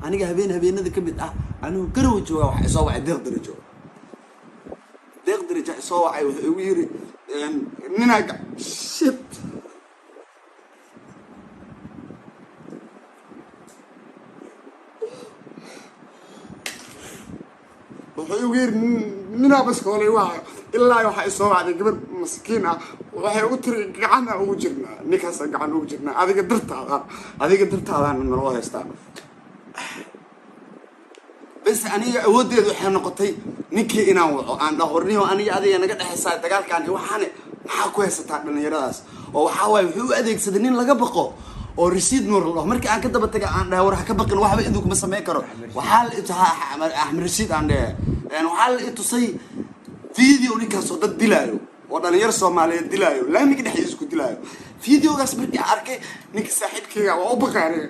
Aniga habeen habeenada ka mid ah, anigu Garowe jooga, waxa isoo wacay Deeq Darajo. Deeq Darajo isoo wacay, wuxuu igu yiri ninaa shit. Wuxuu igu yiri ninaa baskoolay waa ilaa waxaa isoo wacday gabar maskiin ah. Waxay ugu tiri gacana ugu jirnaa ninkaasa, gacan ugu jirnaa adiga dartaada, adiga dartaadaana naloo haystaa. Bes, aniga awooddeedu waxay noqotay ninkii inaan waco, aan dhaho: "Warniyo, aniga adiga naga dhexaysaa dagaalkan iyo waxaane, maxaa ku haysataa dhallinyaradaas?" Oo waxaa waaye wuxuu u adeegsaday nin laga baqo oo Rasiid Nuur la dhaho. Markii aan ka daba taga, aan dhahay: "War, ha ka baqin, waxba idinku ma samayn karo." Waxaa la Axmed Rashiid aan dhehe, waxaa la i tusay video ninkaas oo dad dilaayo, oo dhalinyaro Soomaaliyeed dilaayo, laamiga dhexdiisa ku dilaayo. Videogaas markii aan arkay, ninka saaxiibkeyga waa u baqay aniga.